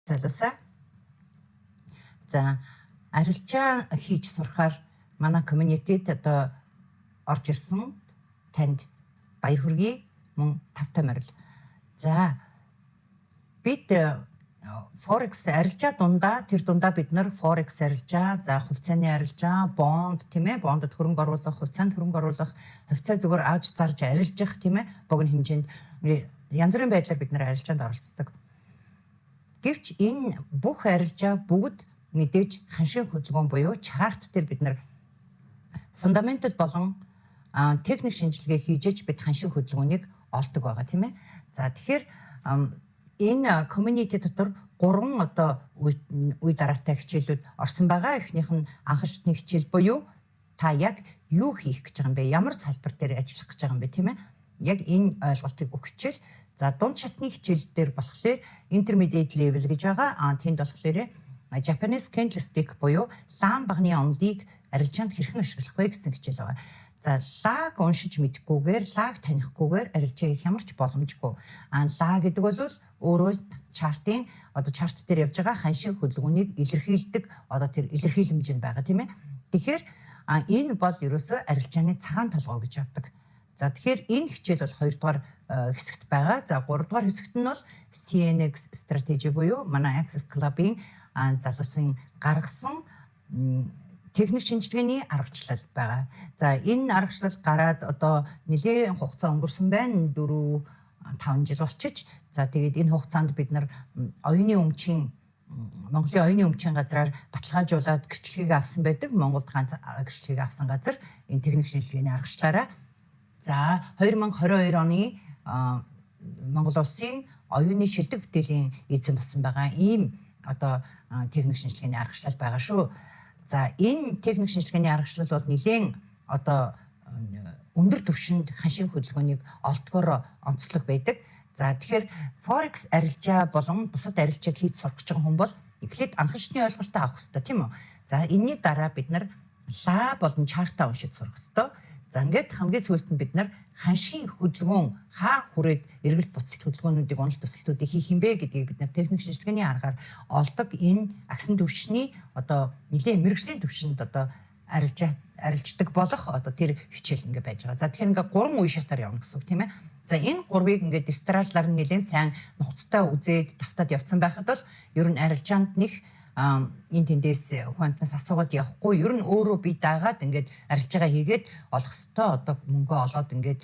Залуусаа. За, арилжаа хийж сурахаар манай community-д одоо орж ирсэн танд баяр хүргэе, мөн тавтай морил. За, бид Forex арилжаа дундаа, тэр дундаа бид нар Forex арилжаа, за, хувьцааны арилжаа, бонд, тийм ээ, бондод хөрөнгө оруулах, хувьцаанд хөрөнгө оруулах, хувьцаа зүгээр авч зарж арилжах, тийм ээ, богино хэмжээнд янз бүрийн байдлаар бид нар арилжаанд оролцдог. Гэвч энэ бүх арилжаа бүгд мэдээж ханшийн хөдөлгөөн буюу chart дээр бид нар fundamental болон техник шинжилгээ хийж бид ханшийн хөдөлгөөнийг олдог байгаа, тийм ээ. За, тэгэхээр энэ community дотор гурван одоо үе дараатай хичээлүүд орсон байгаа. Эхнийх нь анхан шатны хичээл буюу та яг юу хийх гэж байгаа юм бэ? Ямар салбар дээр ажиллах гэж байгаа юм бэ, тийм ээ? Яг энэ ойлголтыг өгөх хичээл. За, дунд шатны хичээл дээр болохоор intermediate level гэж байгаа. А тэнд болохоор Japanese candlestick буюу лаан баганы онолыг арилжаанд хэрхэн ашиглах вэ гэсэн хичээл байгаа. За, лааг уншиж мэдэхгүйгээр, лааг танихгүйгээр арилжаа хийх ямар ч боломжгүй. А лаа гэдэг бол өөрөө chart ын одоо chart дээр явж байгаа ханшийн хөдөлгөөнийг илэрхийлдэг одоо тэр илэрхийлэмж нь байгаа, тийм ээ. Тэгэхээр энэ бол ерөөсөө арилжааны цагаан толгой гэж явдаг. За, тэгэхээр энэ хичээл бол хоёрдугаар хэсэгт байгаа. За, гуравдугаар хэсэгт нь бол CNX strategy буюу манай Access Club-ын залуусын гаргасан техник шинжилгээний аргачлал байгаа. За, энэ аргачлал гараад одоо нэлээн хугацаа өнгөрсөн байна. 4 5 жил болчих. За, тэгээд энэ хугацаанд бид нар оюуны өмчийн, Монголын оюуны өмчийн газраар баталгаажуулаад гэрчлэгийг авсан байдаг. Монголд ганц гэрчлэгийг авсан газар энэ техник шинжилгээний аргачлалаараа. За, 2022 оны Монгол улсын оюуны шилдэг бүтээлийн эзэн болсон байгаа. Ийм одоо техник шинжилгээний аргачлал байгаа шүү. За, энэ техник шинжилгээний аргачлал бол нэлээн одоо өндөр түвшинд ханшийн хөдөлгөөнийг олдгоор онцлог байдаг. За, тэгэхээр Forex арилжаа болон бусад арилжааг хийж сурах гэж байгаа хүн бол эхлээд анхан шатны ойлголтоо авах хэрэгтэй, тийм үү? За, энэний дараа бид нар лаа болон chart аа уншиж сурах хэрэгтэй. За, ингээд хамгийн сүүлд нь бид нар ханшийн хөдөлгөөн хаа хүрээд эргэлт буцалт хөдөлгөөнүүдийг, уналт өсөлтүүдийг хийх юм бэ гэдгийг бид нар техник шинжилгээний аргаар олдог. Энэ агсан түвшний одоо нэлээд мэргэжлийн түвшинд одоо арилждаг болох одоо тэр хичээл ингээ байж байгаа. За, тэгэхээр ингээ гурван үе шатаар явна гэсэн үг, тийм ээ. За, энэ гурвыг ингээ дистраллаар нь нэлээд сайн нухацтай үзээд тавтаад явцсан байхад бол ер нь арилжаанд нэг энэ тэндээс хүн амтнаас асуугаад явахгүй, ер нь өөрөө бие даагаад ингээд арилжаагаа хийгээд олох ёстой одоо мөнгөө олоод ингээд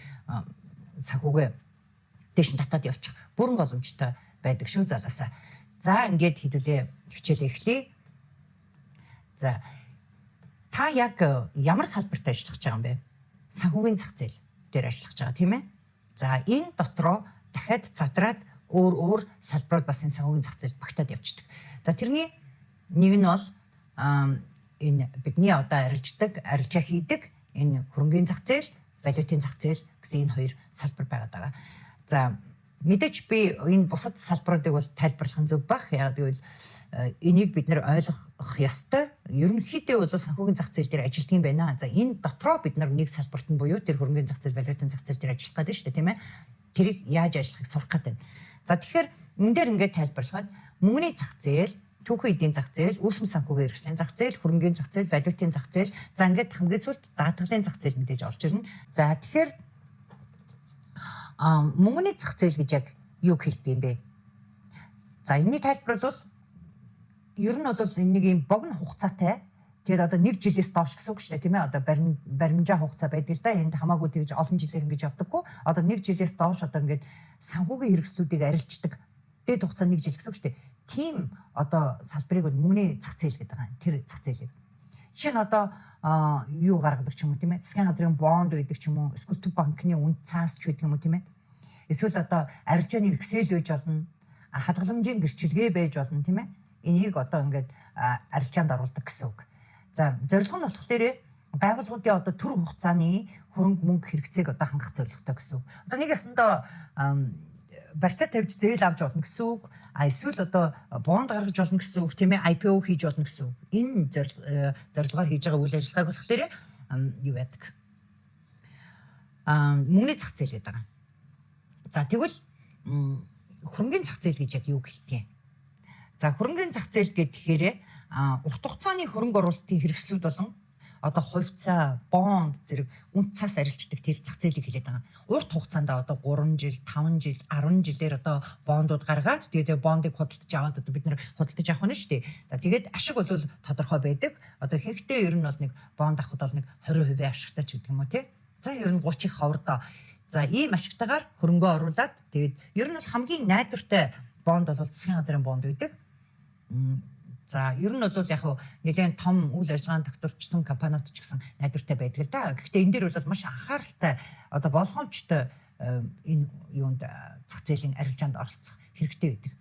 санхүүгээ дээш нь татаад явчих бүрэн боломжтой байдаг шүү, залуусаа. За, ингээд хэдүүлээ хичээлээ эхлэе. За, та яг ямар салбарт ажиллах гэж байгаа юм бэ? Санхүүгийн зах зээл дээр ажиллах гэж байгаа, тийм ээ? За, энэ дотроо дахиад задраад өөр өөр салбарууд бас энэ санхүүгийн зах зээл багтаад явчихдаг. За, тэрний нэг нь бол энэ бидний одоо арилждаг, арилжаа хийдэг энэ хөрөнгөний зах зээл, валютын зах зээл гэсэн энэ хоёр салбар байгаад байгаа. За, мэдээж би энэ бусад салбаруудыг бол тайлбарлах нь зөв бах. Яг гэвэл энийг бид нар ойлгох ёстой. Ерөнхийдөө бол санхүүгийн зах зээл дээр ажилладаг юм байна. За, энэ дотроо бид нар нэг салбарт нь буюу тэр хөрөнгөний зах зээл, валютын зах зээл дээр ажиллах гэдэг шүү дээ, тийм ээ. Тэрийг яаж ажиллахыг сурах гэдэг. За, тэгэхээр энэ дээр ингээд тайлбарлахад мөнгөний зах зээл, түүхэн эдийн зах зээл, үүсэм санхүүгийн хэрэгслийн зах зээл, хөрөнгөний зах зээл, валютын зах зээл, за, ингээд хамгийн сүүлд даатгалын зах зээл мэдээж орж ирнэ. За, тэгэхээр мөнгөний зах зээл гэж яг юу хэлдэг юм бэ? За, энэний тайлбар бол ер нь бол энэ нэг юм богино хугацаатай. Тэгээд одоо нэг жилээс доош гэсэн үг шүү дээ, тийм ээ. Одоо баримжаа хугацаа байдаг л да. Энд хамаагүй тэгж олон жилээр ингэж явдаггүй. Одоо нэг жилээс доош одоо ингээд санхүүгийн хэрэгслүүдийг арилждаг. Дээд хугацаа нэг жил гэсэн үг шүү дээ. Тийм одоо салбарыг бол мөнгөний зах зээл гэдэг байгаа. Тэр зах зээлийг. Жишээ нь одоо юу гаргадаг ч юм уу, тийм ээ. Засгийн газрын бонд байдаг ч юм уу, эсвэл төв банкны үнэ цаас ч байдаг юм уу, тийм ээ. Эсвэл одоо арилжааны Excel байж болно. Хадгаламжийн гэрчилгээ байж болно, тийм ээ. Энийг одоо ингээд арилжаанд оруулдаг гэсэн үг. За, зорилго нь болохоор байгууллагуудын одоо төр хугацааны хөрөнгө мөнгө хэрэгцээг одоо хангах зорилготой гэсэн үг. Одоо нэг ясандаа барьцаа тавьж зээл авч болно гэсэн үг. А эсвэл одоо бонд гаргаж болно гэсэн үг, тийм ээ, IPO хийж болно гэсэн үг. Энэ зорилгоор хийж байгаа үйл ажиллагааг болохоор юу яадаг? Мөнгөний зах зээл гэдэг байгаа. За, тэгвэл хөрөнгөний зах зээл гэж яг юу гэлтий? За, хөрөнгөний зах зээл гэхээр урт хугацааны хөрөнгө оруулалтын хэрэгслүүд болон одоо хувьцаа, бонд зэрэг үнэ цас арилждаг тэр зах зээлийг хэлээд байгаа. Урт хугацаанд одоо 3 жил, 5 жил, 10 жилээр одоо бондууд гаргаад, тэгээд бондыг худалдаж аваад, одоо бид нар худалдаж авах нь шүү дээ. За, тэгээд ашиг бол тодорхой байдаг. Одоо ихэнхдээ ер нь бол нэг бонд авахд бол нэг 20% ашигтай ч гэдэг юм уу, тий. За, ер нь 30 их ховордоо. За, ийм ашигтайгаар хөрөнгөө оруулаад, тэгээд ер нь бол хамгийн найдвартай бонд бол засгийн газрын бонд байдаг. За, ер нь бол яг нэлээд том үйл ажиллагаанд тогтворчсон компаниуд ч гэсэн найдвартай байдаг л да. Гэхдээ энэ дээр бол маш анхааралтай, одоо болгоомжтой энэ юунд, зах зээлийн арилжаанд оролцох хэрэгтэй байдаг.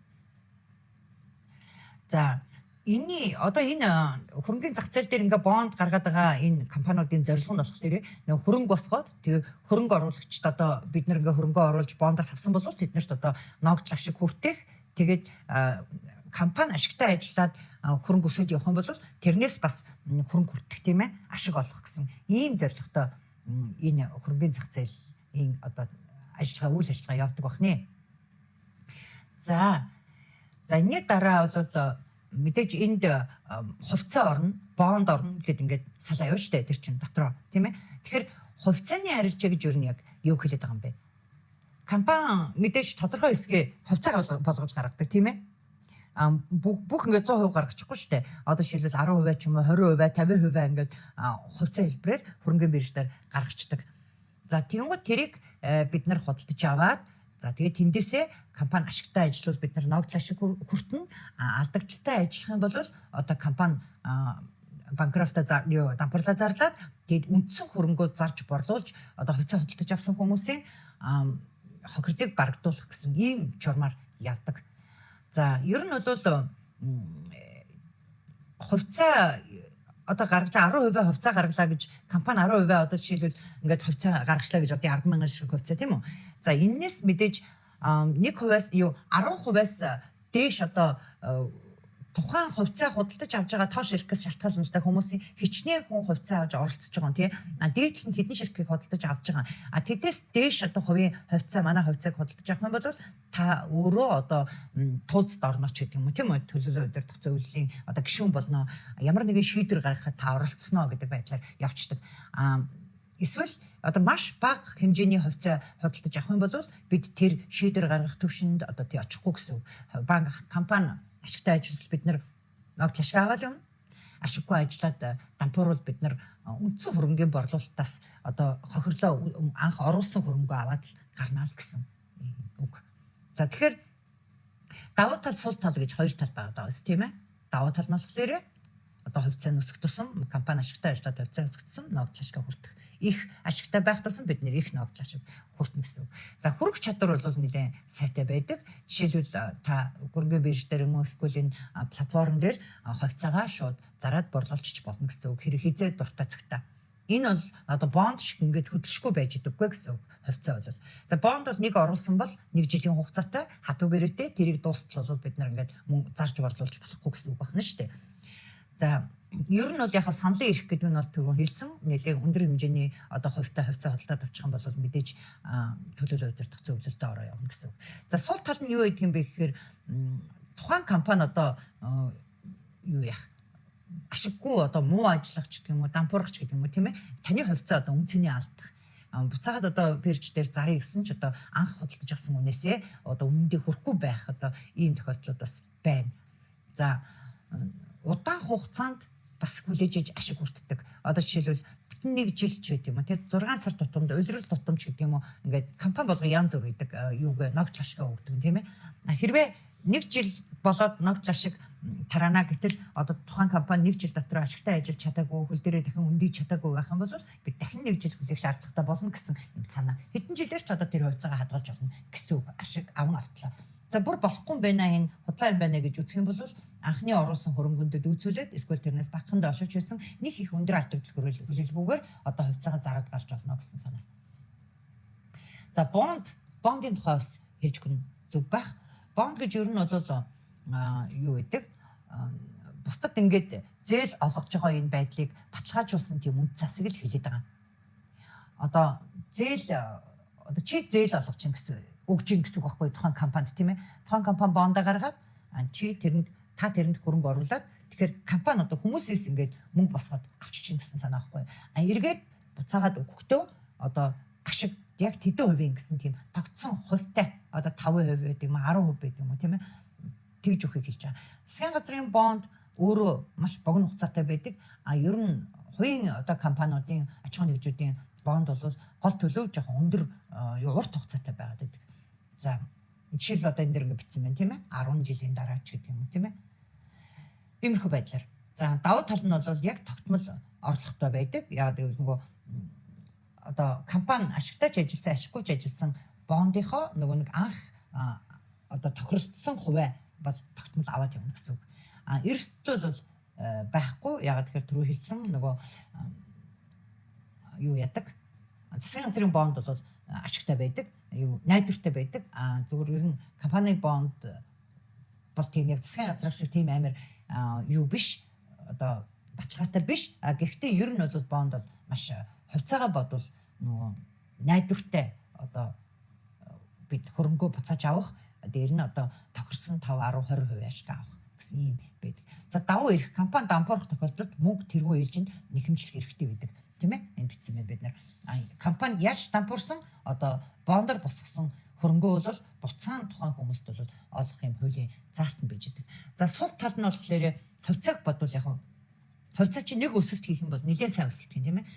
За, энэний одоо энэ хөрөнгөний зах зээл дээр ингээ бонд гаргаад байгаа энэ компаниудын зорилго нь болохоор нэг хөрөнгө босгоод, тэгээ хөрөнгө оруулагчид, одоо бид нар ингээ хөрөнгө оруулж бондоос авсан бол тэднэрт одоо ногдол ашиг хүртэх, тэгээд компани ашигтай ажиллаад хөрөнгө өсөж явах юм бол тэрнээс бас хөрөнгө хүртэх, тийм ээ, ашиг олох гэсэн ийм зорилготой энэ хөрөнгөний зах зээлийн одоо ажиллагаа, үйл ажиллагаа явдаг байна. За, энэний дараа бол мэдээж энд хувьцаа орно, бонд орно гэд ингээд салаа явна шүү дээ, тэр чинь дотроо, тийм ээ. Тэгэхээр хувьцааны арилжаа гэж юу нь яг юу хэлээд байгаа юм бэ? Компани мэдээж тодорхой хэсгээ хувьцаа болгож гаргадаг, тийм ээ, бүх ингээд 100% гаргачихгүй шүү дээ. Одоо жишээлбэл 10% ч юм уу, 20%, 50% ингээд хувьцаа хэлбэрээр хөрөнгөний бирж дээр гаргацдаг. За, тэгэнгүүт тэрийг бид нар худалдаж аваад, за, тэгээд тэндээсээ компани ашигтай ажиллавал бид нар ногдол ашиг хүртэнэ. Алдагдaltaй ажиллах юм бол одоо компани банкрофта, юу, дампуурлаа зарлаад, тэгээд үндсэн хөрөнгөө зарж борлуулж, одоо хувьцаа худалдаж авсан хүмүүсийн хохирлыг барагдуулах гэсэн ийм журмаар явдаг. За, ер нь бол хувьцаа одоо гаргаж, 10% хувьцаа гаргалаа гэж, компани 10%, одоо жишээлбэл ингээд хувьцаа гаргачлаа гэж одоо 10 мянган ширхэг хувьцаа, тийм үү. За, энэс мэдээж 1%-аас, юу, 10%-аас дээш одоо тухайн хувьцаа худалдаж авч байгаа тоо ширхгээс шалтгаална л да, хүмүүсийн хичнээн хүн хувьцаа авч оролцож байгаа юм, тий. А дээд нь хэдэн ширхгийг худалдаж авч байгаа. А тэдээс дээш одоо хувийн хувьцаа, манай хувьцааг худалдаж авах юм бол та өөрөө одоо тууцд орно ч гэдэг юм уу, тийм үү, төлөөлөл удирдах зөвлөлийн одоо гишүүн болно. Ямар нэгэн шийдвэр гаргахад та оролцсноо гэдэг байдлаар явцдаг. А эсвэл одоо маш бага хэмжээний хувьцаа худалдаж авах юм бол бид тэр шийдвэр гаргах төвшөнд одоо тий очихгүй гэсэн. Банк, компани ашигтай ажиллавал бид нар ногдол ашиг аваад юм. Ашиггүй ажиллаад дампуурвал бид нар үндсэн хөрөнгийн борлуулалтаас одоо хохирлоо, анх оруулсан хөрөнгөө аваад л гарнаа л гэсэн үг. За, тэгэхээр давуу тал, сул тал гэж хоёр тал байгаа даа, тийм ээ. Давуу тал нь болохоор одоо хувьцаа нь өсөх тусам, компани ашигтай ажиллаад хувьцаа өсөх тусам ногдол ашиг хүртэх. Их ашигтай байх тусам бид нэр их ногдол ашиг хүртэнэ гэсэн үг. За, хүрэх чадвар бол нэлээд сайтай байдаг. Жишээлбэл, та хөрөнгөний бирж дээр юм уу, эсвэл энэ платформ дээр хувьцаагаа шууд зараад борлуулчих болно гэсэн үг. Хэрэг хизээ дуртай цагтаа. Энэ бол одоо бонд шиг ингээд хөдөлшгүй байж идэггүй гэсэн үг, хувьцаа бол. За, бонд бол нэг оруулсан бол нэг жилийн хугацаатай хатуу гэрээтэй, тэрийг дуустал бол бид нар ингээд мөнгө зарж борлуулж болохгүй гэсэн үг байна шүү дээ. За, ер нь бол яг саналын эрх гэдэг нь бол түрүүн хэлсэн нэлээд өндөр хэмжээний одоо хувьтай хувьцаа худалдаад авчих юм бол мэдээж төлөөлөл удирдах зөвлөлтөд ороо явна гэсэн үг. За, сул тал нь юу гэдэг юм бэ гэхээр тухайн компани одоо юу яах, ашиггүй, одоо муу ажиллах ч гэдэг юм уу, дампуурах ч гэдэг юм уу, тийм ээ, таны хувьцаа одоо үнэ цэнээ алдах, буцаагаад одоо бирж дээр зарыг гэсэн ч одоо анх худалдаж авсан үнээсээ одоо үнэндээ хүрэхгүй байх одоо ийм тохиолдлууд бас байна. За, удаан хугацаанд бас хүлээж иж ашиг хүртдэг. Одоо жишээлбэл бүтэн нэг жил ч байт юм уу, тэр 6 сар тутамд, улирал тутамч гэдэг юм уу, ингээд компани болго янз бүр гэдэг юуг ногдол ашгаа өгдөг, тийм ээ. Хэрвээ нэг жил болоод ногдол ашиг тараана гэтэл одоо тухайн компани нэг жил дотор ашигтай ажиллаж чадаагүй, хөл дээрээ дахин өндийж чадаагүй байх юм бол бид дахин нэг жил хүлээх шаардлагатай болно гэсэн юм санаа. Хэдэн жилээр ч одоо тэр хувьцаагаа хадгалж болно гэсэн үг, ашиг аван автлаа. За, бүр болохгүй юм байна, энэ худлаа юм байна гэж үзэх юм бол анхны оруулсан хөрөнгөндөө дүүцүүлээд, эсвэл тэрнээс багахан доошож байсан нэг их өндөр алдагдал хүлээлгүүгээр одоо хувьцаагаа зараад гарч болно гэсэн санаа. За, бондын тухай бас хэлж өгнө зүг байх. Бонд гэж ер нь бол юу гэдэг, бусдад ингээд зээл олгож байгаа энэ байдлыг баталгаажуулсан тийм үнд засаг л хэлээд байгаа. Одоо зээл, одоо чи зээл олгож ин гэсэн, өгж ин гэсэн үг байхгүй, тухайн компанид, тийм ээ. Тухайн компани бондоо гаргаад чи тэрэнд Та тэрэнд хөрөнгө оруулаад, тэгэхээр компани одоо хүмүүсээс ингээд мөнгө босгоод авчиж чинь гэсэн санаа байхгүй. А эргээд буцаагаад өгөхдөө одоо ашиг яг тэдэн хувийн гэсэн тийм тогтсон хувьтай, одоо 5% байдаг юм, 10% байдаг юм уу, тийм ээ, тэгж өгөхийг хэлж байгаа. Засгийн газрын бонд өөрөө маш богино хугацаатай байдаг. А ер нь хувийн одоо компаниудын, аж ахуйн нэгжүүдийн бонд бол гол төлөв жоохон өндөр, урт хугацаатай байгаад байдаг. За, жишээл одоо энэ дэр ингэ бичсэн байна, тийм ээ, 10 жилийн дараа ч гэдэг юм уу, тийм ээ. Иймэрхүү байдлаар. За, давуу тал нь бол яг тогтмол орлоготой байдаг. Яг гэвэл нөгөө одоо компани ашигтай ч ажилласан, ашиггүй ч ажилласан бондынхоо нөгөө нэг анх одоо тохиролцсон хувиа бол тогтмол аваад явна гэсэн үг. А эрсдэл бол байхгүй. Яг тэгэхээр түрүү хэлсэн нөгөө юу яадаг. Засгийн газрын бонд бол ашигтай байдаг, юу, найдвартай байдаг. А зүгээр ер нь компани бонд бол тийм яг засгийн газар шиг тийм амар юу биш. Одоо баталгаатай биш. А гэхдээ ер нь бол бонд бол маш хувьцаагаа бодвол нөгөө найдвартай, одоо бид хөрөнгөө буцааж авах, дээр нь одоо тохирсон 5, 10, 20% ашиг авах гэсэн юм байдаг. За, давуу эрх: компани дампуурах тохиолдолд мөнгө тэргүүн ээлжинд нэхэмжлэх эрхтэй байдаг. Тийм ээ? Энд бичсэн байна бид нар. Компани яаж дампуурсан, одоо бондор босгосон хөрөнгөө бол буцаан тухайн хүмүүст бол олох юм хуулийн заалт нь байж байдаг. За, сул тал нь болохоор хувьцааг бодвол яг хувьцаа чи нэг өсөлт хийх юм бол нэлээд сайн өсөлт хийн, тийм ээ.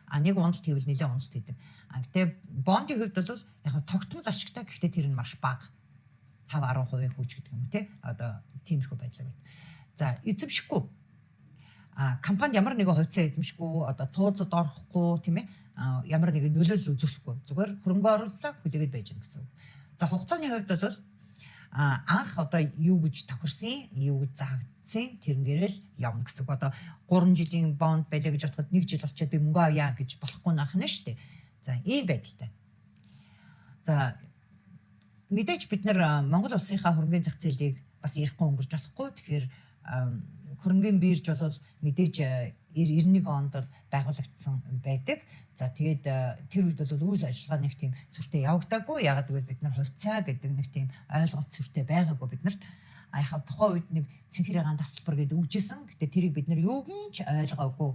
А нэг уналт хийвэл нэлээд уналт хийдэг. А гэтээ бондын хувьд бол яг тогтмол ашигтай, гэхдээ тэр нь маш бага. 5 10% хүүч гэдэг юм уу, те. Одоо тиймэрхүү байдлаар байна. За, эзэмшихгүй. А компанид ямар нэгэн хувьцаа эзэмшихгүй, одоо туузад орохгүй, тийм ээ. Ямар нэгэн нөлөөлөл үзүүлэхгүй. Зүгээр хөрөнгө оруулалаа, хүлээгээд байж байгаа гэсэн үг. За, хугацааны хувьд бол анх одоо юу гэж тохирсон, юу гэж заагдсан, тэрнгээрэл явна гэсэн үг. Одоо 3 жилийн бонд байлаа гэж бодоход 1 жил болчиход би мөнгө авъя гэж болохгүй наах нь шүү дээ. За, ийм байдалтай. За, мэдээж бид нар Монгол улсынхаа хөрөнгөний зах зээлийг бас ярихгүй өнгөрч болохгүй. Тэгэхээр хөрөнгөний бирж бол мэдээж 91 онд бол байгуулагдсан байдаг. За, тэгээд тэр үед бол үйл ажиллагаа нэг тийм сүртэй явагдаагүй. Ягаад гэвэл бид нар хувьцаа гэдэг нэг тийм ойлголт сүртэй байгаагүй бид нарт. А яхав тухайн үед нэг цэнхэр ягаан тасалбар гэдэг үгжсэн. Гэтэ тэрийг бид нар юугийн ч ойлгоогүй,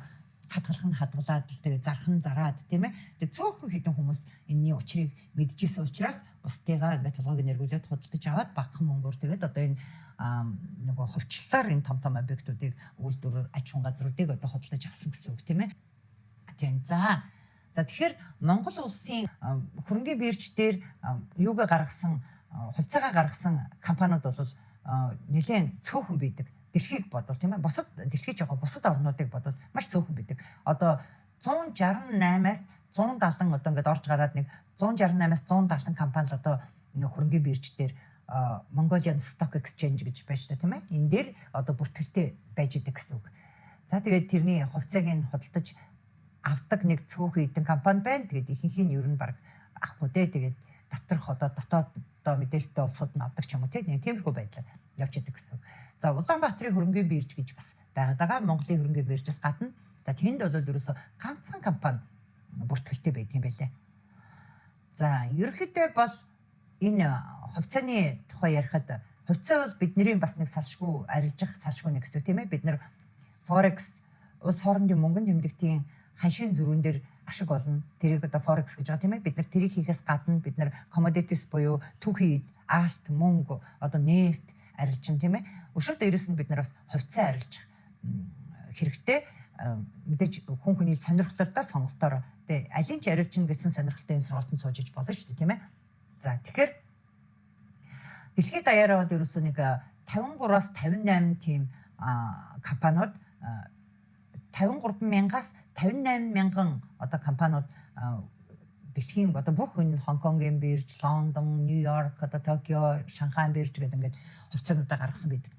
хадгалах нь хадгалаад, тэгээ зарах нь зараад, тийм ээ. Тэгээ цөөхөн хэдэн хүмүүс энэний учрыг мэдчихсэн учраас бусдыгаа ингээд толгойг нэргүүлээд худалдаж аваад багахан мөнгөөр тэгээд одоо энэ нөгөө хувьчлалаар энэ том том объектуудыг, үйлдвэр, аж ахуйн газруудыг одоо худалдаж авсан гэсэн үг, тийм ээ. Тийм. За, тэгэхээр Монгол улсын хөрөнгөний бирж дээр юугаа гаргасан, хувьцаагаа гаргасан компаниуд бол нэлээд цөөхөн байдаг. Дэлхийг бодвол, тийм ээ, бусад дэлхийд байгаа бусад орнуудыг бодвол маш цөөхөн байдаг. Одоо 168-аас 170, одоо ингээд орж гараад нэг 168-аас 170 компани л одоо хөрөнгөний бирж дээр, Mongolian Stock Exchange гэж байж та, тийм ээ. Энэ дээр одоо бүртгэлтэй байж идэг гэсэн үг. За, тэгээд тэрний хувьцааг нь худалдаж авдаг нэг цөөхөн хэдэн компани байна. Тэгээд ихэнх нь ер нь баг авахгүй те. Тэгээд доторх одоо дотоод одоо мэдээлэлтэй улсууд нь авдаг ч юм уу те. Нэг тиймэрхүү байдлаар явж идэг гэсэн үг. За, Улаанбаатарын хөрөнгөний бирж гэж бас байгаад байгаа. Монголын хөрөнгөний биржээс гадна. За, тэнд бол ерөөсө ганцхан компани бүртгэлтэй байдаг юм байлээ. За, ерөнхийдөө бол энэ хувьцааны тухай ярихад хувьцаа бол бидний бас нэг салшгүй арилжих, салшгүй нэг хэсэг, тийм ээ. Бид нар forex, улс хоорондын мөнгөн тэмдэгтийн ханшийн зөрүүн дээр ашиг олно. Тэрийг одоо forex гэж байгаа, тийм ээ. Бид нар тэрийг хийхээс гадна бид нар commodities буюу түүхий эд, алт, мөнгө, одоо нефть арилжин, тийм ээ. Өшөө дээрэс нь бид нар бас хувьцаа арилжих хэрэгтэй. Мэдээж хүн хүний сонирхолтой сонголтоор тэгээ алин ч арилжина гэсэн сонирхолтой энэ сургалтанд сууж иж болно шүү дээ, тийм ээ. За, тэгэхээр дэлхийд даяараа бол ерөөсөө нэг 53-аас 58 тийм компаниуд, 53 мянгаас 58 мянган одоо компаниуд дэлхийн одоо бүх энэ Хонконгийн бирж, Лондон, Нью-Йорк, одоо Токио, Шанхай бирж гэдэг ингээд хувьцаануудаа гаргасан байдаг.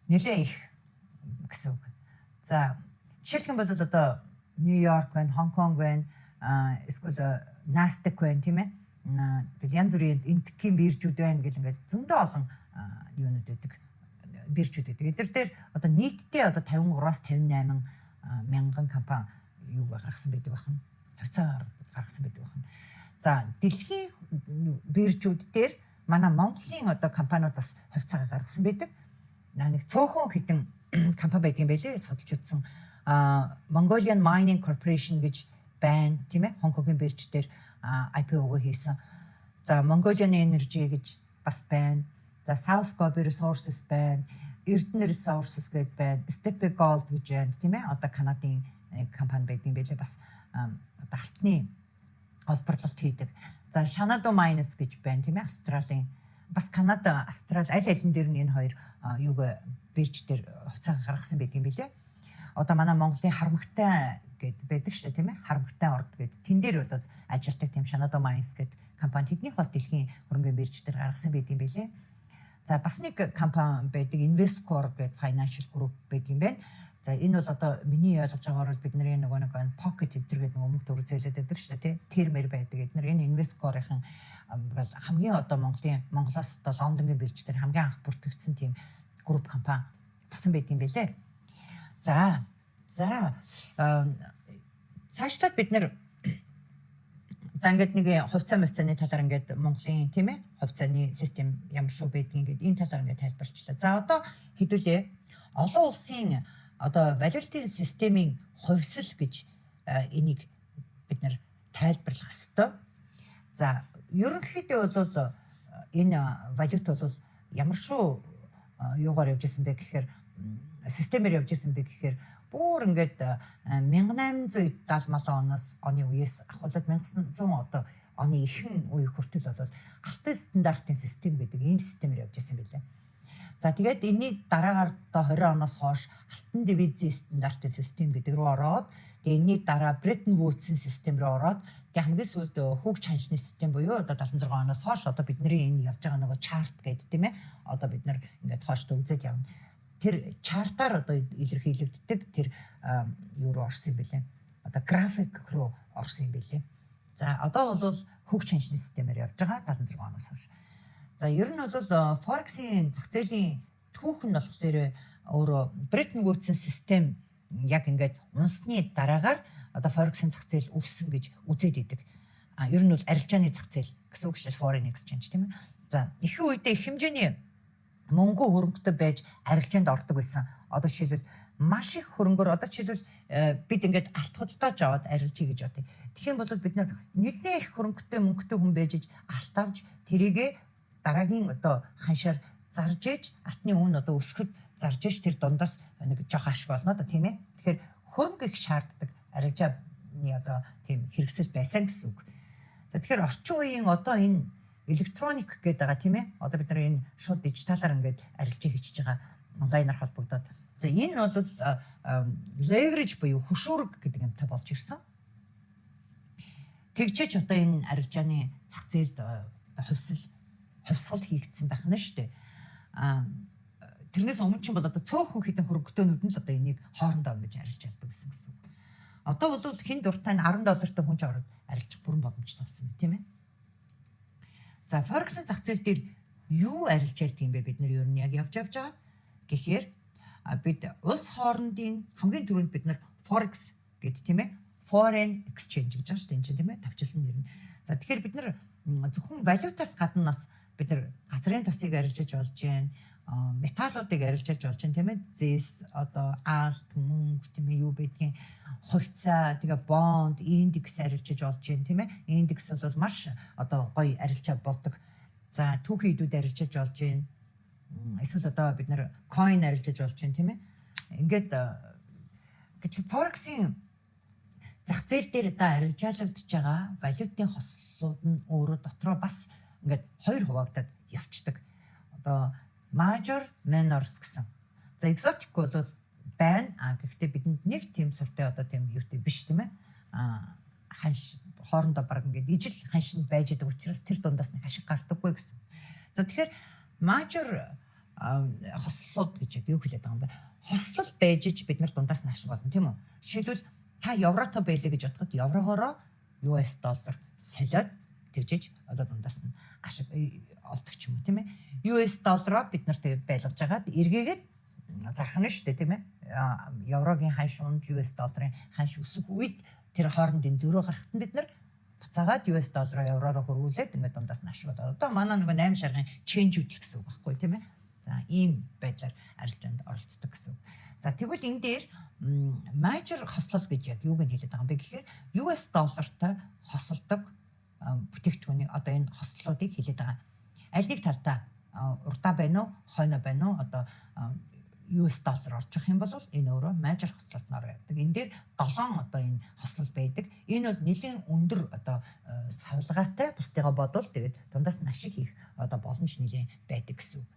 Нэлээ их гэсэн үг. За, жишээлх юм бол одоо Нью-Йорк байна, Хонконг байна, эсвэл Nasdaq байна, тийм ээ. Тэгэл янз бүрийн энтхийн биржүүд байна гэл ингээд зөндөө олон юунууд байдаг, биржүүд байдаг. Эдгээр дээр одоо нийтдээ одоо 53-аас 58 мянган компани юу гаргасан байдаг байна. Хувьцаа гаргасан байдаг байна. За, дэлхийн биржүүд дээр манай Монголын одоо компаниуд бас хувьцаагаа гаргасан байдаг. Нэг цөөхөн хэдэн компани байдаг юм байлээ, судалж үзсэн. Mongolian Mining Corporation гэж байна, тийм ээ. Хонконгийн бирж дээр IPO-го хийсэн. За, Mongolian Energy гэж бас байна. За, South Gobi Resources байна. Erdenes Resources гэдээ байна. Steppe Gold гэж байна, тийм ээ. Одоо Канадын компани байдаг юм байлээ, бас одоо алтны олборлолт хийдэг. За, Xanadu Mines гэж байна, тийм ээ. Австралийн, бас Канада, Австрали аль алин дээр нь энэ хоёр юуг бирж дээр хувьцаа гаргасан байдаг юм билээ. Одоо манай Монголын харамгатай гэд байдаг шүү дээ, тийм ээ. Харамгатай орд гэд. Тэн дээр бол ажилладаг тийм Xanadu Mines гэд компани, тэднийх бас дэлхийн хөрөнгөний бирж дээр гаргасан байдаг юм билээ. За, бас нэг компани байдаг, Investcorp гэдэг financial group байдаг юм байна. За, энэ бол одоо миний ойлгож байгаагаар бол бидний нөгөө нэг pocket эдэр гэдэг нөгөө мөнгө төгрөг зээлээд байдаг шүү дээ, тий. Тэр мэр байдаг эднэр энэ Investcorp-ийн хамгийн одоо Монголын, Монголоос одоо Лондонгийн бирж дээр хамгийн анх бүртгэгдсэн тийм групп компани болсон байдаг юм билээ. За, цаашлаад бид нэр за, ингээд нэг хувьцаа мөвцөөний талаар, ингээд Монголын, тийм ээ, хувьцааны систем ямар шүү байдгийг ингээд энэ талаар ингээд тайлбарчлаа. За, одоо хэдүүлээ олон улсын одоо валютын системийн хувьсал гэж энийг бид нэр тайлбарлах ёстой. За, ерөнхийдөө бол энэ валют бол ямар шүү юугаар явж исэн бэ гэхээр, системээр явж исэн бэ гэхээр бүр ингээд 1870 малан оноос, оны үеэс ахуулаад 1900 одоо оны ихэнх үе хүртэл бол алтын стандартын систем гэдэг ийм системээр явж исэн билээ. За, тэгээд энэний дараагаар одоо 20 оноос хойш алтан девизийн стандартын систем гэдэг рүү ороод, тэгээд энэний дараа Bretton Woods-ийн систем рүү ороод, тэгээд хамгийн сүүлд хүүг чаншны систем буюу одоо 76 оноос хойш одоо бидний энэ явж байгаа нөгөө chart гэдэг, тийм ээ. Одоо бид нар ингээд хооштой үзээд явна. Тэр chart аар одоо илэрхийлэгддэг тэр юу руу орсон юм бэлээ. Одоо график руу орсон юм бэлээ. За, одоо бол хүүг чаншны системээр явж байгаа 76 оноос хойш. За, ер нь бол Forex-ийн зах зээлийн түүх нь болохоор өөрөө Bretton Woods-ийн систем яг ингээд унсны дараагаар одоо Forex-ийн зах зээл өссөн гэж үзээд идэг. А ер нь бол арилжааны зах зээл гэсэн үг шүү дээ, foreign exchange, тийм ээ. За, ихэнх үедээ их хэмжээний мөнгө хөрөнгөтэй байж арилжаанд ордог байсан. Одоо жишээлбэл маш их хөрөнгөөр, одоо жишээлбэл бид ингээд алт худалдааж аваад арилжъя гэж бодъё. Тэгэх юм бол бид нар нэлээд их хөрөнгөтэй, мөнгөтэй хүн байж алт авч, тэрийгэ дараагийн одоо ханшаар зарж ээж, алтны үн одоо өсөхөд зарж ээж, тэр дундаас нэг жоох ашиг болно да, тийм ээ. Тэгэхээр хөрөнгө их шаарддаг арилжааны одоо тийм хэрэгсэл байсан гэсэн үг. За, тэгэхээр орчин үеийн одоо энэ электроник гэдэг байгаа, тийм ээ. Одоо бид нар энэ шууд дижиталаар ингээд арилжаа хийчихэж байгаа, онлайнаар холбогдоод. За, энэ бол leverage буюу хөшүүрэг гэдэг юмтай болж ирсэн. Тэгчээч одоо энэ арилжааны зах зээлд хувьсгал хийгдсэн байх нь шүү дээ. А тэрнээс өмнө чинь бол одоо цөөхөн хэдэн хөрөнгөтөөнүүд нь л одоо энийг хоорондоо ингэж арилж ялдаг гэсэн гэсэн үг. Одоо бол хэн дуртай нь 10 доллартай хүн ч ороод арилжих бүрэн боломжтой болсон, тийм ээ. За, Forex-ын зах зээл дээр юу арилжаалдаг юм бэ, бид нар ер нь яг явж явж байгаа гэхээр бид улс хоорондын, хамгийн түрүүнд бид нар Forex гэдэг, тийм ээ, foreign exchange гэж байгаа шүү дээ энэ чинь, тийм ээ, тавчилсан нэр нь. За, тэгэхээр бид нар зөвхөн валютаас гадна бас бид нар газрын тосыг арилжаж болж байна, металлуудыг арилжаж болж байна, тийм ээ, зэс, одоо алт, мөнгө, тийм ээ, юу байдгийг, хувьцаа, тэгээ бонд, индекс арилжаж болж байна, тийм ээ. Индекс бол маш одоо гоё арилжаа болдог. За, түүхий эдүүд арилжаж болж байна, эсвэл одоо бид нар coin арилжаж болж байна, тийм ээ. Ингээд гэтэл Forex-ийн зах зээл дээр одоо арилжаалагдж байгаа валютын хослолууд нь өөрөө дотроо бас ингээд хоёр хуваагдаад явцдаг. Одоо major, minors гэсэн. За, exotic бол байна. А гэхдээ бидэнд нэг тийм суртай одоо тийм юутай биш, тийм ээ. А ханш хоорондоо баг ингээд ижил ханшинд байж байгаа учраас тэр дундаас нэг ашиг гардаггүй гэсэн. За, тэгэхээр major хослолууд гэж яг юу хэлээд байгаа юм бэ? Хослол байж ич бид нар дундаас нь ашиг болно, тийм үү? Жишээлбэл, та еврото байлээ гэж бодоход еврогоороо US доллар солиод тэгжиж одоо дундаас нь ашиг олдог ч юм уу, тийм ээ. US доллароо бид нар тэгээд байлгаж агаад эргээгээд зарах нь шүү дээ, тийм ээ. Еврогийн ханш унж, US долларын ханш өсөх үед тэр хоорондын зөрөө гарахт нь бид нар буцаагаад US доллараа евророо хөрвүүлээд ингээд дундаас нь ашиг болоо. Одоо манай нөгөө 8 шаргын change хөдөл гэсэн үг байхгүй, тийм ээ. За, ийм байдлаар арилжаанд оролцдог гэсэн. За, тэгвэл энэ дээр major хослол гэж яг юуг нь хэлээд байгаа юм бэ гэхээр US доллартай хосолдог бүтээгдэхүүний одоо энэ хослолуудыг хэлээд байгаа. Аль нэг талдаа урдаа байна уу, хойно байна уу, одоо US доллар орчих юм бол энэ өөрөө major хослолтноор явдаг. Энэ дээр 7 одоо энэ хослол байдаг. Энэ бол нэлээн өндөр одоо савлгаатай, бусдыгаа бодвол тэгээд дундаас нь ашиг хийх одоо боломж нэлээн байдаг гэсэн үг.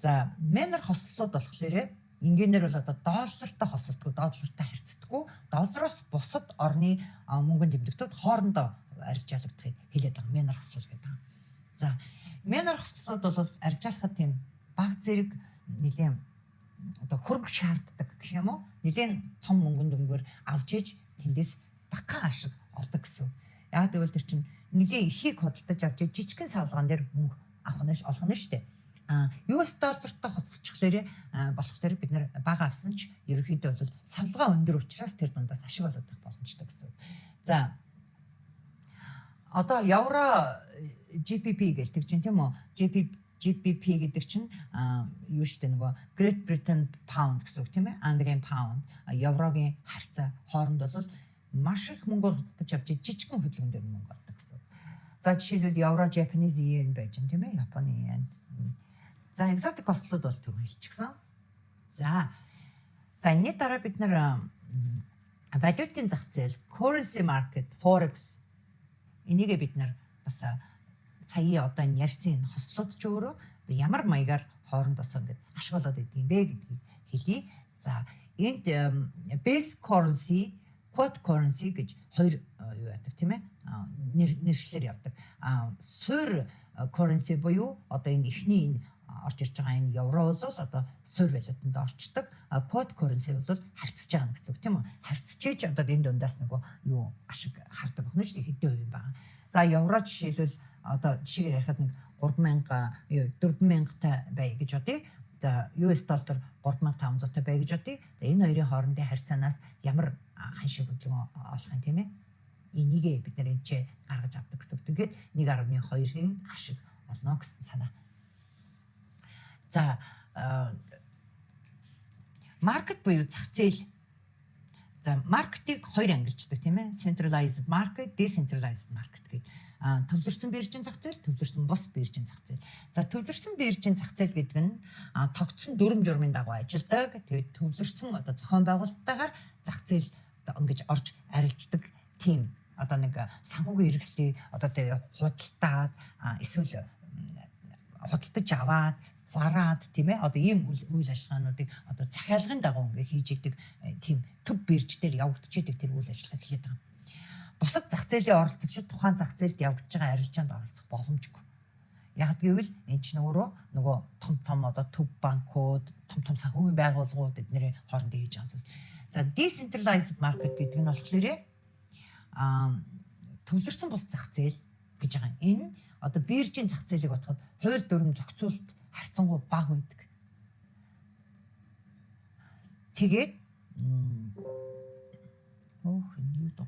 За, minor хослолууд болохоор энгийнээр бол одоо доллартай хосолдгүй, доллартай харьцдаггүй, доллароос бусад орны мөнгөн тэмдэгтүүд хоорондоо арилжаалагдахыг хэлээд байгаа. Minor хослол гэдэг. За, minor хослолууд бол арилжаалахад тийм баг зэрэг нэлээн одоо хөрөнгө шаарддаг гэх юм уу? Нэлээн том мөнгөн дүнгээр авч иж тэндээс багахан ашиг олдог гэсэн. Яг гэвэл тэр чинь нэлээн ихийг худалдаж авч жижигхэн савлгаан дээр мөнгө авах нь олох нь шүү дээ. А US доллартай хоцорчихлоор болохоор бид нар бага авсан ч ерөнхийдөө бол савлгаа өндөр учраас тэр дундаас ашиг олох боломжтой гэсэн. За, одоо евро GBP гэлдэг чинь, тийм үү? GBP гэдэг чинь юу шүү дээ, нөгөө Great Britain Pound гэсэн үг, тийм ээ? Английн pound, еврогийн харьцаа хооронд бол маш их мөнгөөр худалдаж авч жижигхэн хөдөлгөөн дээр мөнгө олдог гэсэн. За, жишээлбэл, евро Japanese yen байж байна, тийм ээ? Японы yen. За, exotic хослолууд бол түр хэлчихсэн. За, энэний дараа бид нар валютын зах зээл, currency market, forex энийгээ бид нар бас сая одоо энэ ярьсан энэ хослууд ч өөрөө ямар маягаар хоорондоосоо ингээд ашиг болоод идэв юм бэ гэдгийг хэлье. За, энд base currency, quote currency гэж хоёр юу яадаг, тийм ээ, нэршлэр явдаг. А суурь currency буюу одоо энэ эхний энэ орж ирж байгаа энэ евро бол одоо суурь валютанд орчдөг. А quote currency бол харьцаж байгаа гэсэн үг, тийм үү? Харьцаж одоо энэ дундаас нөгөө юу ашиг хардаг байна шүү дээ, хэдэн хувь юм байгаа. За, евро жишээлбэл одоо жишээгээр ярихад нэг 3000 юу 4000 та бай гэж бодъё. За, US доллар 3500 та бай гэж бодъё. За, энэ хоёрын хоорондын харьцаанаас ямар ханшиг хөдөлгөөн олох юм, тийм ээ? Энийгээ бид нар энэ ч гаргаж авдаг гэсэн үг. Тэгээд 1.2-ын ашиг олно гэсэн санаа. За, market буюу зах зээл. За, market ыг хоёр ангилждаг, тийм ээ. Centralized market, decentralized market гэдэг. А төвлөрсөн биржийн зах зээл, төвлөрсөн бус биржийн зах зээл. За, төвлөрсөн биржийн зах зээл гэдэг нь тогтсон дүрэм журмын дагуу ажилладаг. Тэгээд төвлөрсөн одоо зохион байгуулалттайгаар зах зээл одоо ингэж орж арилждаг, тийм одоо нэг санхүүгийн хэрэгслийг одоо тэр худалдаад эсвэл худалдаж аваад зараад, тийм ээ, одоо ийм үйл ажиллагаануудыг одоо захиалгын дагуу ингээ хийж идэг тийм төв бирж дээр явагдчихэдэг тэр үйл ажиллагаа эхлээд байгаа. Бусад зах зээлийн оролцогчид тухайн зах зээлд явагдаж байгаа арилжаанд оролцох боломжгүй. Яг гэвэл энэ чинь өөрөө нөгөө том том одоо төв банкуд, том том санхүүгийн байгууллагууд эднэрийн хоорондоо хийж байгаа зүйл. За, decentralized market гэдэг нь болохоор төвлөрсөн бус зах зээл гэж байгаа. Энэ одоо биржийн зах зээлийг бодоход хууль дүрэм зохицуулалт харьцангуй бага байдаг. Тэгээд өөх, энэ юу даа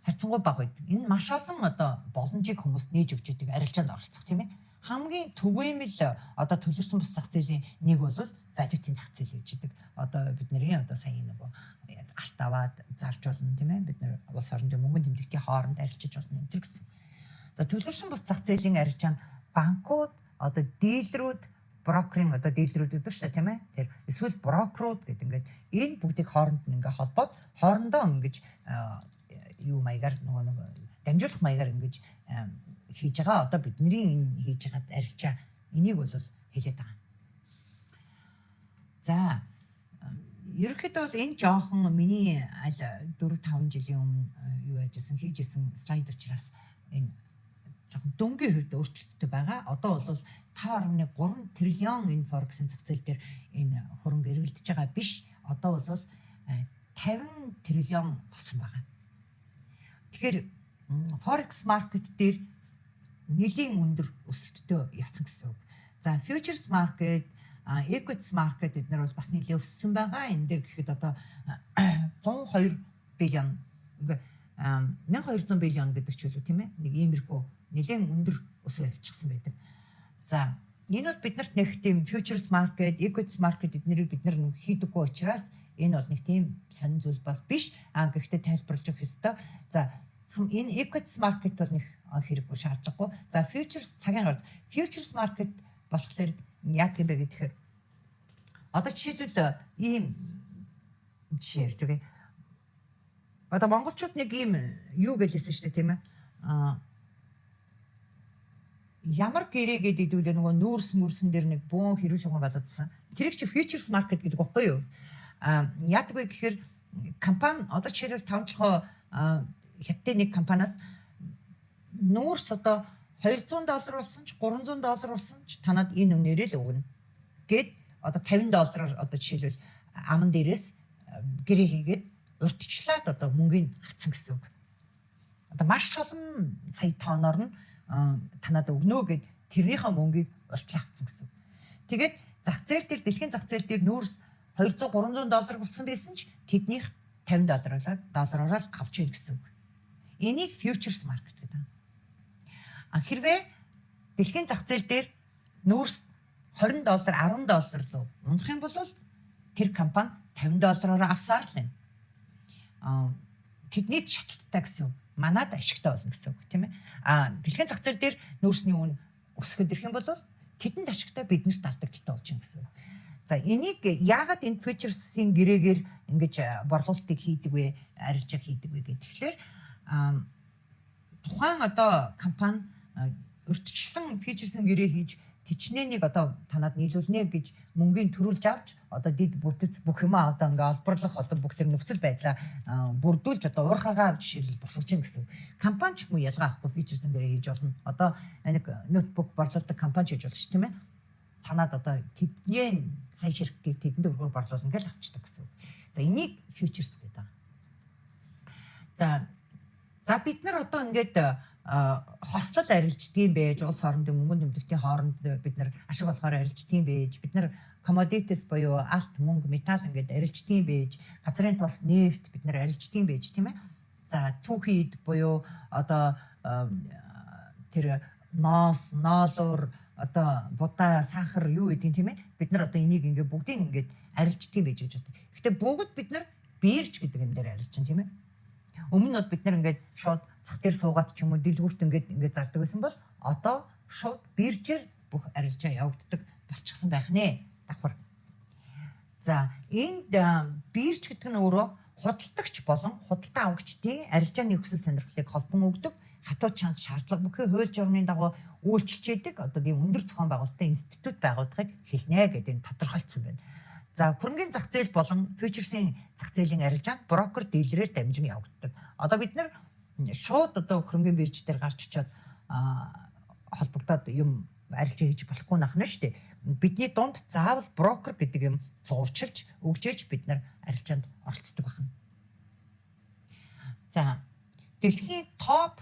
харьцангуй бага байдаг. Энэ маш олон одоо боломжийг хүмүүст нээж өгч идэг арилжаанд оролцох, тийм ээ. Хамгийн түгээмэл одоо төвлөрсөн бус зах зээлийн нэг бол валютын зах зээл гэж идэг. Одоо бидний одоо сая нөгөө алт аваад зарж болно, тийм ээ. Бид нар улс орондын мөнгөн тэмдэгтийн хооронд арилжиж болно энэ гэсэн. За, төвлөрсөн бус зах зээлийн арилжаанд банкуд, одоо дилерүүд, брокерын одоо дилерүүд гэдэг шүү дээ, тийм ээ. Тэр эсвэл брокерууд гэдэг ингээд энэ бүгдийг хооронд нь ингээ холбоод хоорондоо ингэж юу маягаар нөгөө нэг дамжуулах маягаар ингэж хийж байгаа одоо бидний энэ хийж байгаа арилжаа энийг бол хэлээд байгаа. За, ерөнхийдөө бол энэ жоохон миний аль 4 5 жилийн өмнө юу яжсэн хийжсэн слайд учраас энэ жоохон дөнгөний хувьд өөрчлөлттэй байгаа. Одоо бол 5.3 триллион энэ forex-ын зах зээл дээр энэ хөрөнгө эргэлдэж байгаа биш. Одоо бол 50 триллион болсон байгаа. Тэгэхээр forex market дээр нэлийн өндөр өсөлттэй явсан гэсэн үг. За, futures market, equities market эднэр бол бас нэлээд өссөн байгаа. Энэ дээр гэхэд одоо 102 billion, 1200 billion гэдэг ч үлээ, тийм ээ. Нэг иймэрхүү нэлээд өндөр өсөө явчихсан байдаг. За, Энэ бол бид нарт нэг тийм futures market, equities market эднэрийг бид нар хийдэггүй учраас энэ бол нэг тийм сонин зүйл бол биш. А гэхдээ тайлбарлаж өгөх ёстой. За, энэ equities market бол нэг хэрэггүй, шаардлагагүй. За, futures цагийн гарт futures market болохоор яг юм бэ гэхээр одоо жишээлбэл ийм жишээ ярьж өгье. Одоо монголчууд нэг ийм юу гэлээсэн шүү дээ, тийм ээ. А ямар гэрээ гэдэг хэдүүлээ нөгөө нүүрс мөрсөн дээр нэг бөөн хэрүүл шугам болоодсан. Тэрийг чи futures market гэдэг баггүй юу? А яадаг вэ гэхээр компани одоо жишээлбэл тавчхоо хятадын нэг компаниас нүүрс одоо 200 доллар болсон ч, 300 доллар болсон ч танад энэ үнээрээ л өгнө гэд одоо 50 доллараар одоо жишээлбэл аман дээрээс гэрээ хийгээд урьдчилаад одоо мөнгийг авцсан гэсэн үг. Одоо маш олон сая тооноор нь танад өгнө гэд тэрнийхээ мөнгийг урьдчилан авцсан гэсэн үг. Тэгээд зах зээл дээр, дэлхийн зах зээл дээр нүүрс 200 300 доллар болсон байсан ч тэднийх 50 доллараар доллараар л авч ийн гэсэн үг. Энийг futures market гэдэг. А хэрвээ дэлхийн зах зээл дээр нүүрс 20 доллар, 10 доллар руу унах юм бол тэр компани 50 доллараар авсаар л байна. А тэдний шатлалтай гэсэн үг. Манад ашигтай болно гэсэн үг, тийм ээ. А дэлхийн зах зээл дээр нүүрсний үн өсгöd ирэх юм бол тэдэнд ашигтай, биднэрт алдагдaltaй болж байна гэсэн үг. За, энийг яагаад энэ futures ийн гэрээгээр ингэж борлуулалтыг хийдэг вэ, арилжаа хийдэг вэ гэхээр тухайн одоо компани урьдчилан futures ийн гэрээ хийж тэчнээнийг одоо танад нийлүүлнэ гэж мөнгөний төрүүлж авч одоо дид бүтэц бүх юмаа одоо ингээ олборлох одоо бүх тэр нөхцөл байдлаа бүрдүүлж одоо уурхаагаа жишээл босгож гин гэсэн. Компани ч юм уу ялгаа авахгүй futures ийн гэрээ хийж болно. Одоо нэг ноутбук борлуулдаг компани хийж болно ш, тийм ээ. Танад одоо тэдний сая ширхгийг тэдэнд өргөөр борлуулна гэж авчдаг гэсэн. За, энийг futures гэдэг. За, бид нар одоо ингээд хослол арилждаг юм байж, улс орондын мөнгөн тэмдэгтийн хооронд бид нар ашиг болохоор арилждаг юм байж, бид нар commodities буюу алт, мөнгө, металл ингээд арилждаг юм байж, газрын тос, нефть бид нар арилждаг юм байж, тийм ээ. За, түүхий эд буюу одоо тэр ноос, ноолуур, одоо будаа, сахар юу гэдэг, тийм ээ. Бид нар одоо энийг ингээд бүгдийг ингээд арилждаг юм байж гэж боддог. Гэхдээ бүгд бид нар бирж гэдэг юм дээр арилж чинь, тийм ээ. Өмнө нь бол бид нар ингээд шууд зах дээр суугаад ч юм уу дэлгүүрт ингээд зардаг байсан бол одоо шууд биржээр бүх арилжаа явагддаг болчихсон байх нэ. Давхар. За, энд бирж гэдэг нь өөрөө худалдагч болон худалдан авагчдын арилжааны хүсэл сонирхлыг холбон өгдөг, хатуу чанга шаардлага бүхий хууль журмын дагуу үйлчилж яадаг одоо тийм өндөр зохион байгуулалтын институт байгууллагыг хэлнэ гэдэг энэ тодорхойлцсон байна. За, хөрөнгийн зах зээл болон futures ийн зах зээлийн арилжаанд брокер дилерээр дамжин явагддаг. Одоо бид нар шууд одоо хөрөнгийн бирж дээр гарч очиод холбогдоод юм арилжаа хийж болохгүй нах нь шүү дээ. Бидний дунд заавал брокер гэдэг юм зуурчилж өгчөөж бид нар арилжаанд оролцдог байна. За, дэлхийн топ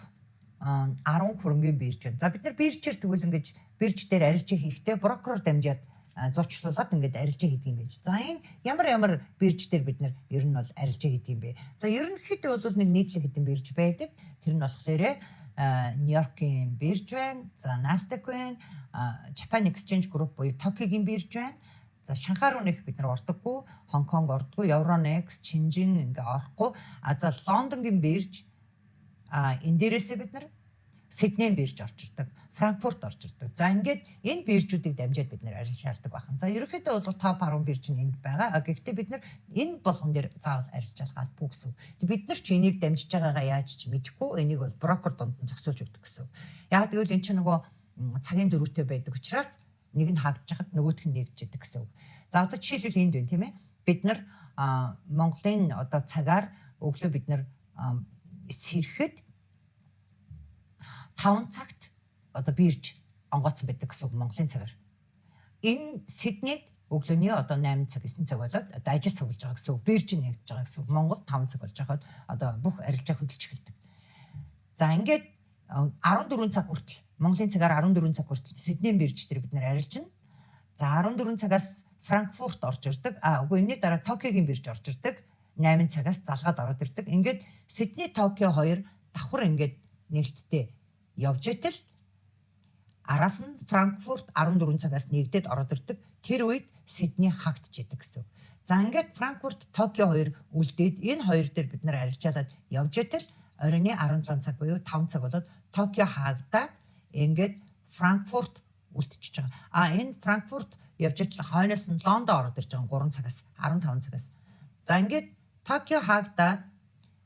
10 хөрөнгийн бирж байна. За, бид нар биржээр тэгвэл ингэж бирж дээр арилжаа хийхдээ брокероор дамжаад зурчлуулад ингээд арилжаа хийдэг юм байж. За, энэ ямар ямар бирж дээр бид нар ер нь бол арилжаа хийдэг юм бэ? За, ерөнхийдөө бол нэг нийтлэг хэдэн бирж байдаг. Тэр нь болохоор Нью-Йоркийн бирж байна. За, Nasdaq байна. Japan Exchange Group буюу Токиогийн бирж байна. За, Шанхай руу нэх бид нар ордоггүй, Хонконг ордоггүй, Euronext, Шинжин ингээ орохгүй. А за, Лондонгийн бирж, энэ дээрээсээ бид нар Сиднейн бирж орж ирдэг, Франкфурт орж ирдэг. За, ингээд энэ биржүүдийг дамжаад бид нэр арилжаалдаг байна. За, ерөнхийдөө бол топ 10 бирж нь энд байгаа. А гэхдээ бид нар энэ болгон дээр заавал арилжаалах албагүй гэсэн. Бид нар ч энийг дамжиж байгаагаа яаж ч мэдэхгүй. Энийг бол брокер дунд нь зохицуулж өгдөг гэсэн. Яг тэгвэл эн чинь нөгөө цагийн зөрүүтэй байдаг учраас нэг нь хаагдж хахад нөгөөх нь нэгдэж идэг гэсэн үг. За, одоо жишээлбэл энд байна, тийм ээ. Бид нар Монголын одоо цагаар өглөө бид нар сэрэхэд 5 цагт одоо бирж онгооцсон байдаг гэсэн үг Монголын цагаар. Энэ Сиднейд өглөөний одоо 8 цаг, 9 цаг болоод одоо ажил цаг болж байгаа гэсэн үг. Бирж нэгдэж байгаа гэсэн үг. Монгол 5 цаг болж байхад одоо бүх арилжаа хөдөлж эхэлдэг. За, ингээд 14 цаг хүртэл, Монголын цагаар 14 цаг хүртэл Сиднейн бирж дээр бид нэр арилжина. За, 14 цагаас Франкфурт орж ирдэг. А үгүй, энэний дараа Токиогийн бирж орж ирдэг. 8 цагаас залгаад ороод ирдэг. Ингээд Сидней, Токио хоёр давхар ингээд нээлттэй явж итэл Араас нь Франкфурт 14 цагаас нэгдээд ороод ирдэг. Тэр үед Сидней хаагдчихэдэг гэсэн. За ингээд Франкфурт, Токио хоёр үлдээд энэ хоёр дээр бид нар арилжаалаад явж итэл оройн 17 цаг буюу 5 цаг болоод Токио хаагдаад ингээд Франкфурт үлдчихэж байгаа. А энэ Франкфурт явж итэл хойноос нь Лондон ороод ирж байгаа 3 цагаас 15 цагаас. За ингээд Токио хаагдаад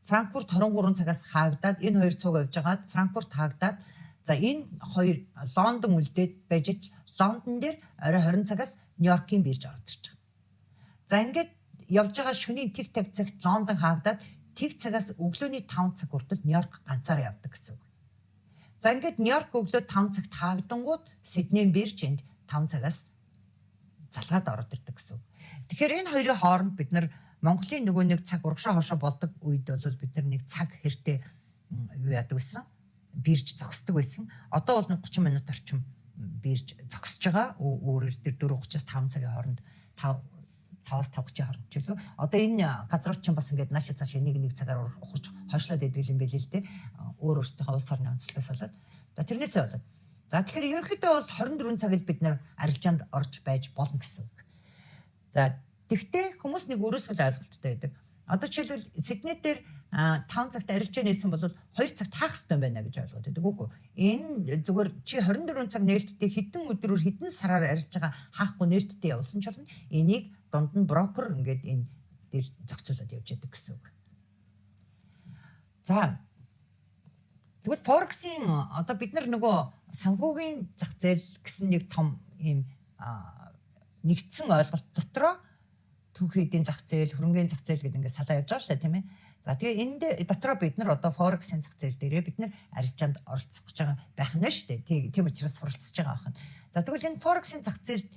Франкфурт 23 цагаас хаагдаад энэ хоёр цуг явж байгаад Франкфурт хаагдаад за энэ хоёр Лондон үлдээд байж ич Лондон дээр орой 20 цагаас Нью-Йоркийн бирж ороод ирж байгаа. За ингээд явж байгаа шөнийн тэг таг цагт Лондон хаагдаад тэг цагаас өглөөний 5 цаг хүртэл Нью-Йорк ганцаараа явдаг гэсэн үг. За ингээд Нью-Йорк өглөө 5 цагт хаагдангууд Сиднейн бирж энд 5 цагаас залгаад ороод ирдэг гэсэн үг. Тэгэхээр энэ хоёрын хооронд бид нар Монголын нөгөө нэг цаг урагшаа хоошоо болдог үед бол бид нар нэг цаг хэртэй юу яадаг байсан? Бирж зогсдог байсан. Одоо бол 30 минут орчим бирж зогсож байгаа. Өөрөөр тэр 4:30-аас 5 цагийн хооронд 5-аас 5:30-ийн хооронд ч үлээ. Одоо энэ газрууд чинь бас ингээд наашаа цаашаа нэг нэг цагаар ухарч хойшлоод идэг юм байл л дээ. Өөр өөрсдийнхөө улс орны онцлогоос болоод. За тэрнээсээ болоод. За тэгэхээр ерөнхийдөө бол 24 цаг л бид нар арилжаанд орж байж болно гэсэн үг. За тэгтээ хүмүүс нэг өөрөөсөө л ойлголттой байдаг. Одоо жишээлбэл Сидней дээр 5 цагт арилжаа нээсэн бол 2 цагт хаах хэрэгтэй байна гэж ойлгоод байдаг. Үгүй. Энэ зүгээр чи 24 цаг нээлттэй хэдэн өдрөөр хэдэн сараар арилж байгаа хаахгүй нээлттэй явуулсан ч болно. Энийг дунд нь брокер ингээд энэ дээр зохицуулаад явж яадаг гэсэн үг. За тэгвэл Форекс-ийн одоо бид нар нөгөө санхүүгийн зах зээл гэсэн нэг том ийм нэгдсэн ойлголт дотроо түүхий эдийн зах зээл, хөрөнгөний зах зээл гэдэг ингээд салаа явж байгаа шүү дээ, тийм ээ. За тэгээ энэ дотроо бид нар одоо Форекс-ийн зах зээл дээрээ бид нар арилжаанд оролцох гэж байгаа байх нь шүү дээ. Тийм учраас суралцж байгаа байх нь. За тэгвэл энэ Форекс-ийн зах зээлд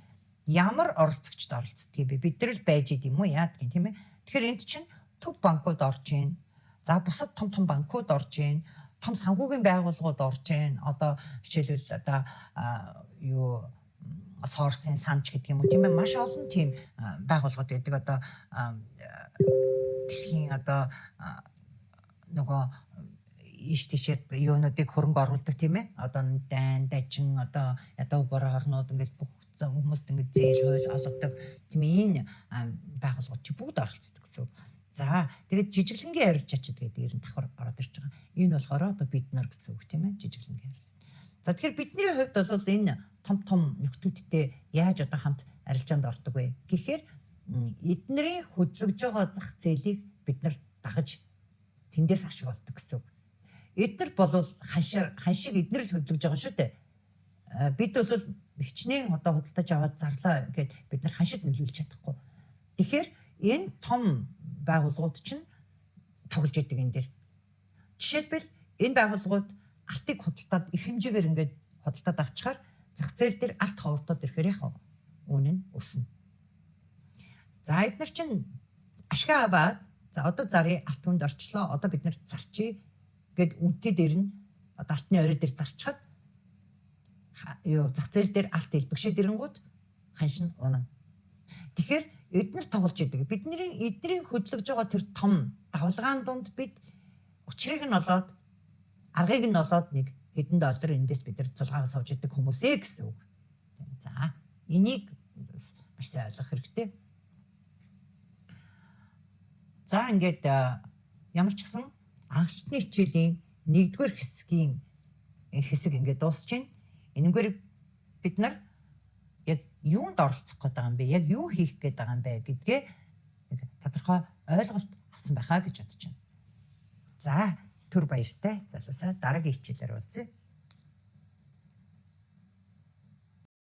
ямар оролцогчд оролцдог юм бэ? Бид нар л байж идэм үү? Яадаг юм, тийм ээ. Тэгэхээр энд чинь төв банкуд орж ийн. За бусад том том банкуд орж ийн. Том санхүүгийн байгууллагууд орж ийн. Одоо жишээлбэл одоо юу Сорсын санч гэдэг юм уу, тийм ээ, маш олон тийм байгууллагууд байдаг. Одоо дэлхийн одоо нөгөө ийш тийшээ юунуудыг хөрөнгө оруулдаг, тийм ээ. Одоо дайн, дажин, одоо ядуу бороо орнууд ингээд бүх хүмүүст ингээд зээл хууль олгодог тийм энэ байгууллагууд чи бүгд оролцдог гэсэн. За тэгээд жижиглэнгийн арилжаачид гэдэг ер нь давхар ороод ирж байгаа. Энэ болохоор одоо бид нар гэсэн үг, тийм ээ, жижиглэнгийн арилжаа. За тэгэхээр бидний хувьд бол энэ том том нөхдүүдтэй яаж одоо хамт арилжаанд ордог вэ гэхээр эднэрийн хөдлөж байгаа зах зээлийг бид нар дагаж тэндээс ашиг олдог гэсэн үг. Эднэр бол ханшаар ханшиг эднэр л хөдлөж байгаа шүү дээ. Бид бол хичнээн одоо худалдаж аваад зарлаа гэд бид нар ханшид нөлөөлж чадахгүй. Тэгэхээр энэ том байгууллагууд чинь тоглож идэг энэ дэр. Жишээлбэл энэ байгууллагууд алтыг худалдаад их хэмжээгээр ингээд худалдаад авчаар зах зээл дээр алт ховордоод ирэхээр яг үн нь өснө. За эдгээр чинь ашгаа аваад за одоо зарын алт хүнд орчлоо, одоо бид нар зарчээ гэд үнэтэй дээр нь одоо алтны орой дээр зарчхад юу зах зээл дээр алт элбэгшээд ирэнгүүт ханш нь унана. Тэгэхээр эднэр тоглож идэг. Бидний эднэрийн хөдлөж байгаа тэр том давлгаан дунд бид учрыг нь олоод аргыг нь олоод нэг хэдэн доллар эндээс бид нар цулгаа сууж идэг хүмүүсээ гэсэн үг. За энийг маш сайн ойлгох хэрэгтэй. За ингээд ямар ч гэсэн анхны хичээлийн нэгдүгээр хэсгийн хэсэг ингээд дуусч байна. Энэгээр бид нар яг юунд оролцох гээд байгаа юм бэ? Яг юу хийх гээд байгаа юм бэ гэдгээ тодорхой ойлголт авсан байхаа гэж бодож байна. За түр баяртай. Залуусаа дараагийн хичээлээр уулзъя.